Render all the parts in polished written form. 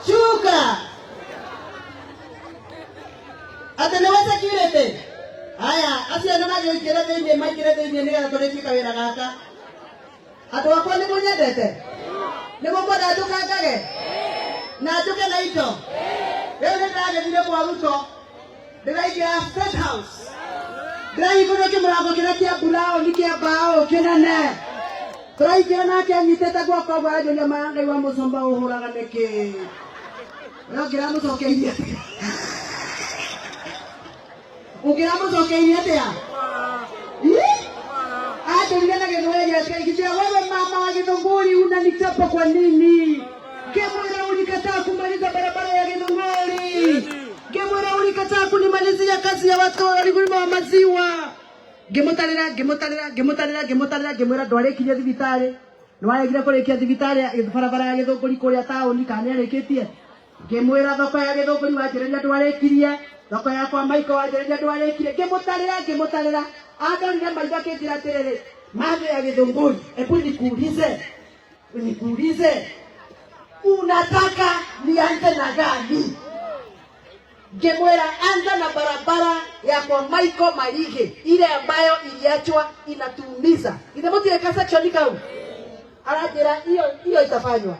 Shuka. Atĩ nĩwe security. Aya, acio nĩ magĩingĩre thĩinĩ, maingĩre thĩinĩ nĩgetha tũrĩkie kawĩra gaka. Andũ akwa nĩ mũnyendete? Nĩ mũkwenda njũkangage? Na njũke na indo? Rĩu nĩ ndĩragĩthire kwa Ruto, ndĩraingĩra State House. Ndĩrahingũrĩrwo kĩmũrango kĩrĩa kĩa buraoni kĩa mbaũ kĩnene. Tũraingĩra nake anyitĩte guoko ũguo aranjũria ma Ngai wa mũcomba ũhũraga nĩkĩ? We ũngĩramũcokeirie atĩa? Ũngĩramũcokeirie atĩa? Ih! Anjũrire na Gĩthweri akĩnjĩra, wewe mama wa Githunguri unanichapa kwa nini? Ngĩmwĩra ulikataa kumaliza barabara ya Githunguri. Ngĩmwĩra ulikataa kunimalizia kazi ya watu wakulima wa maziwa. Ngĩmũtarĩra, ngĩmũtarĩra, ngĩmũtarĩra, ngĩmũtarĩra, ngĩmwĩra ndwarĩkirie thibitarĩ. Nĩwaregire kũrĩkia thibitarĩ barabara ya Gĩthũngũri kũrĩa taũni kana nĩarĩkĩtie? Ngĩmwĩra thoko ya Gĩthũngũri wanjĩrĩria ndwarĩkirie, thoko ya kwa Maiko wanjĩrĩria ndwarĩkirie, ngĩmũtarĩra ngĩmũtarĩra, andorire maitho akĩnjĩra atĩrĩrĩ, mathĩ ya Gĩthũngũri, hebu nikuulize, nikuulize, unataka nianze na gani? Ngĩmwĩra anza na barabara ya kwa Michael Marige ile ambayo iliachwa inatuumiza. Ithe mũtirĩ ka section kau? Aranjĩra hiyo hiyo itafanywa.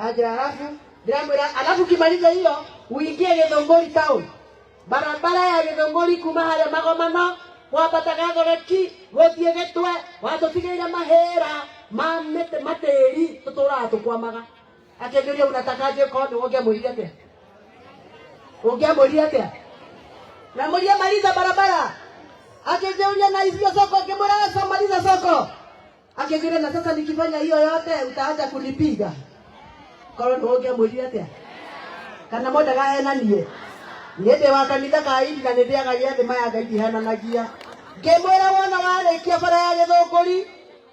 Anjĩra alafu ndĩramwĩra alafu ukimaliza hiyo uingie Gĩthũngũri town. Barabara ya Gĩthũngũri kuma harĩa Magomano kwambata Gathoreki gũthiĩ Gĩtwe watũtigĩire mahĩra ma mĩtĩ matĩri tũtũraga tũkwamaga. Akĩnjũria unatakaje korwo nĩwe ũngĩamwĩrire atĩa? Ũngĩamwĩrire atĩa? Namwĩrire maliza barabara. Akĩnjũria na hiyo soko, ngĩmwĩra sasa maliza soko. Akĩnjĩra na sasa nikifanya hiyo yote utaacha kunipiga. Korwo nĩwe ũngĩamwĩrire atĩa? Kana mwendaga henanie? Niĩ ndĩ wa kanitha ka indi na nĩndĩaga gĩathĩ maya Ngai ndihenanagia. Ngĩmwĩra wona warĩkia bara ya Gĩthũngũri,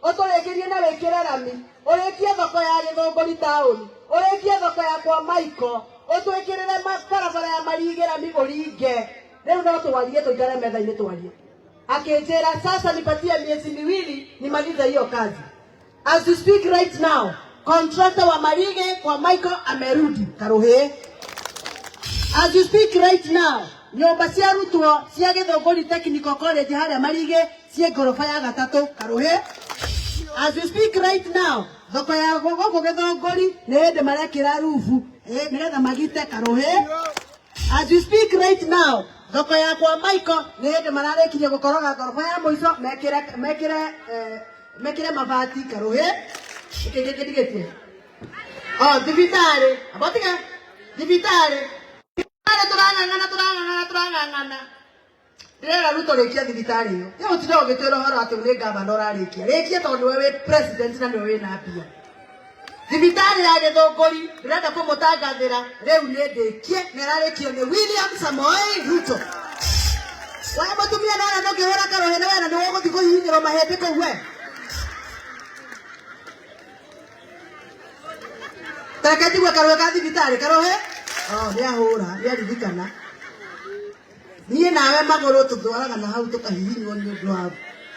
ũtũrĩkĩrie na wĩkĩre rami, ũrĩkie thoko ya Gĩthũngũri taũni, ũrĩkie thoko ya kwa Maiko, ũtwĩkĩrĩre barabara ya Marigĩ rami ũringe. Rĩu no twarie tũikare metha-inĩ twarie. Akĩnjĩra sasa nipatie miezi miwili nimalize hiyo kazi. As we speak right now, contractor wa Marige kwa Michael amerudi Karuhĩ. As you speak right now, nyũmba cia arutwo cia Gĩthũngũri Technical College harĩa Marige ciĩ ngoroba ya gatatũ Karuhĩ. As you speak right now, thoko ya gũkũ Gĩthũngũri nĩ hĩndĩ marekĩra rubu nĩgetha magite Karuhĩ. As we speak right now, thoko ya kwa Michael nĩ hĩndĩ mararĩkirie gũkoroga ngoroba ya mũico mekĩre mekĩre eh, mekĩre mabati Karuhĩ. Gĩkĩ gĩkĩ Oh, thibitarĩ. Amba tiga. Thibitarĩ. Thibitarĩ tũrang'ang'ana tũrang'ang'ana tũrang'ang'ana. Ndĩrera Ruto rĩkia thibitarĩ ĩyo. Rĩu ũtinde ũgĩtwĩra ũhoro atĩ nĩ gavana ũrarĩkia. Rĩkia tondũ nĩwe wĩ president na nĩwe wĩna mbia. Thibitarĩ ya Gĩthũngũri ndĩrenda kũmũtangathĩra rĩu nĩ ndĩkie na ĩrarĩkio nĩ William Samoei Ruto. We mũtumia nona ndũngĩhũra karũhĩ na wena nĩwe ũgũthiĩ kũhihinyĩrwo mahĩndĩ kũu we. Tareke njigue karũhĩ ka thibitarĩ karũhĩ. Oh, nĩ ahũra, nĩ aririkana. Niĩ nawe magũrũ tũtwaraga na hau tũkahihinywo nĩ ũndũ wa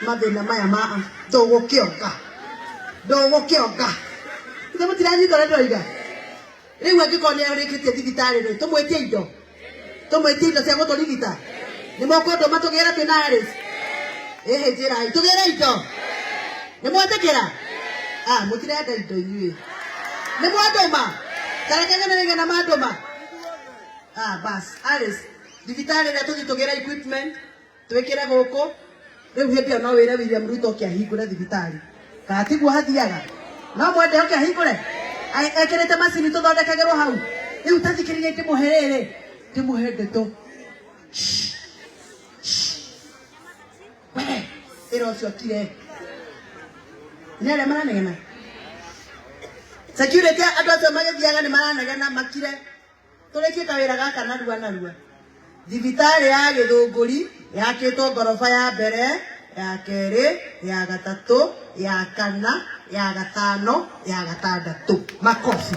mathĩna maya ma ndũgũkĩonga ndũgũkĩonga ithe mũtiranyita ũrĩa ndĩroiga rĩu angĩkorwo nĩ arĩkĩtie thibitarĩ rĩ tũmwĩtie indo tũmwĩtie indo cia gũtũrigita nĩ mũkũndũma tũgĩre twĩna Alice ĩhĩ njĩrai tũgĩre indo nĩ mwetĩkĩra ah mũtirenda indo inyuĩ nĩ mwandũma tareke nyone rĩngĩ na mandũma Ah, bas Alice thibitarĩ ĩrĩa tũthiĩ tũgĩre equipment twĩkĩre gũkũ rĩu hĩndĩ ĩyo no wĩre William Ruto oke ahingũre thibitarĩ kana tiguo hathiaga no mwende oke ahingũre ekĩrĩte macini tũthondekagĩrwo hau rĩu tathikĩrĩria ndĩmũhe rĩrĩ ndĩmũhe ndeto we ĩra ũcio akire nĩ arĩa maranegena security andũ acio magĩthiaga nĩ maranegena makire Tũrĩkie kawĩra gaka narua narua. Thibitarĩ ya Gĩthũngũri yakĩtwo ngoroba ya mbere, ya kerĩ, ya gatatũ, ya kana, ya gatano, ya gatandatũ. Makobi.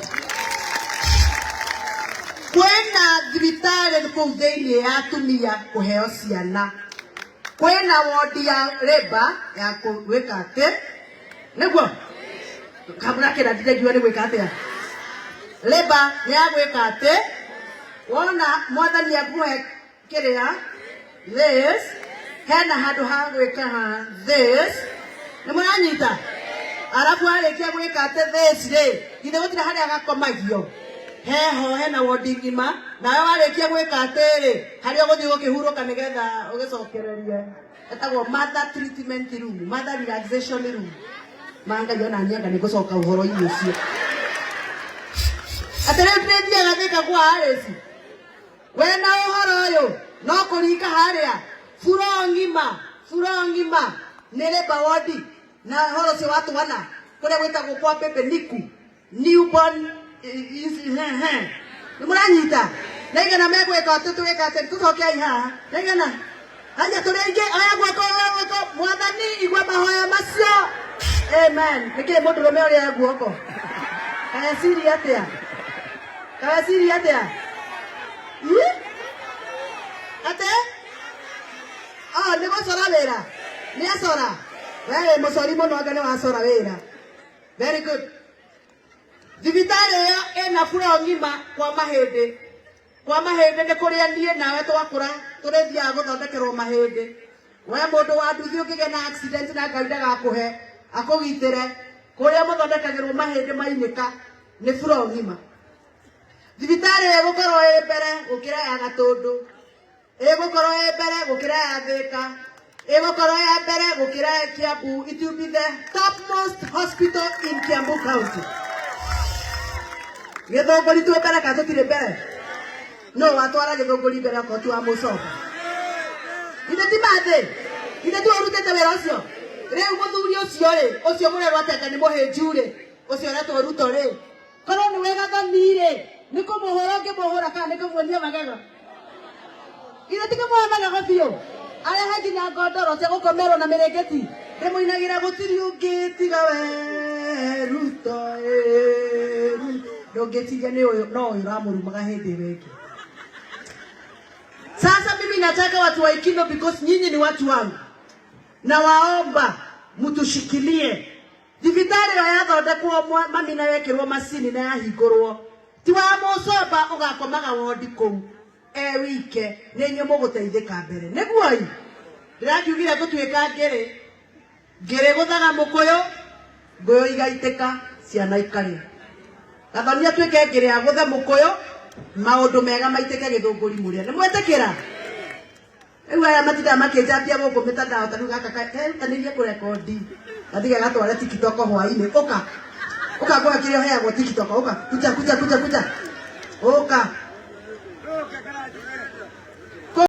Kwĩna thibitarĩ kũu thĩinĩ ya atumia kũheo ciana. Kwĩna wondi ya labour ya gwĩka atĩ nĩguo kamũrakĩra ndire ngiuga nĩ gwĩka atĩa. Labor nĩ ya gwĩka atĩ wona mwathani akuhe kĩrĩa this hena handũ ha gwĩka ha this nĩ mũranyita arabu arĩkia gwĩka atĩ this rĩ githĩ gũtirĩ harĩa gakomagio heho hena wondi ng'ima nawe warĩkia gwĩka atĩrĩ harĩa ũgũthiĩ gũkĩhurũka nĩgetha ũgĩcokererie etagwo mother treatment room, mother relaxation room. Mangai ona niĩ anga nĩ ngũcoka ũhoro-inĩ ũcio atĩ rĩu ndĩrĩthiaga Thika kwa Alice wena ũhoro ũyũ no kũringa harĩa buro ng'ima, buro ng'ima nĩ labour ward na ũhoro ũcio wa twana kũrĩa gwĩtagwo kwa baby niku newborn nĩ mũranyita naigana megwĩka atĩ tũgĩka atĩ tũcokei haha naigana haya tũrĩ aingĩ aya guoko oya guoko mwathani igua mahoya macio amen nĩkĩ mũndũrũme ũrĩa oya guoko kayaciri atĩa kayaciri atĩa Ii? Atĩ oh nĩ gũcora wĩra nĩ acora we wĩ mũcori mũno anga nĩ wacora wĩra very good thibitarĩ ĩyo ĩna buro ng'ima kwa mahĩndĩ kwa mahĩndĩ nĩ kũrĩa niĩ nawe twakũra tũrĩthiaga gũthondekerwo mahĩndĩ we mũndũ wa nduthi ũngĩgĩa na accident na Ngai ndagakũhe akũgitĩre kũrĩa mũthondekagĩrwo mahĩndĩ mainĩka nĩ buro ng'ima thibitarĩ ĩyo ĩgũkorwo ĩ mbere gũkĩra ya Gatũndũ ĩgũkorwo ĩ mbere gũkĩra ya Thĩka ĩgũkorwo ya mbere gũkĩra ya Kiambu. It will be the topmost hospital in Kiambu County. Gĩthũngũri twĩ mbere kana tũtirĩ mbere no watwara Gĩthũngũri mbere okorwo ti wa Mũcoba ithe ti mathĩ ithe tiwe ũrutĩte wĩra ũcio rĩu mũthuri ũcio rĩ ũcio mũrerwo atĩ anga nĩ mũhĩnju rĩ ũcio ũretwo Ruto rĩ korwo nĩ wega thoni rĩ nĩ kũmũhũra ũngĩmũhũra kana nĩ kũmuonia magego ithe ti kũmuonia magego biũ arehe nginya ngondoro cia gũkomerwo na mĩrĩngĩti ndĩmũinagĩra gũtirĩ ũngĩ tiga we Ruto ĩ, Ruto. Ndũngĩtiria nĩ ũyũ no ũyũ ũramũrumaga hĩndĩ ĩyo ĩngĩ. Sasa mimi nataka watu wa Ikino because nyinyi ni watu wangu, na waomba mtushikilie thibitarĩ ĩyo yathondekwo mami na yekĩrwo macini na yahingũrwo ti wa mũcomba ũgakomaga wondi kũu e wike nĩ inyuĩ mũgũteithĩka mbere nĩguo i ndĩrakiugire ngũtuĩka ngĩrĩ ngĩrĩ gũthaga mũkũyũ ngũyũ igaitĩka ciana ikarĩa Gathoni atuĩke ngĩrĩ agũthe mũkũyũ maũndũ mega maitĩke Gĩthũngũri mũrĩa nĩ mwetĩkĩra rĩu aya matindaga makĩnjambia gũkũ mĩtandao ta rĩu gaka kerutanĩrie kũrekondi gatige gatware TikTok hwainĩ ũka ũka ngũhe kĩrĩa ũheagwo TikTok ũka kuja kuja kuja kuja ũka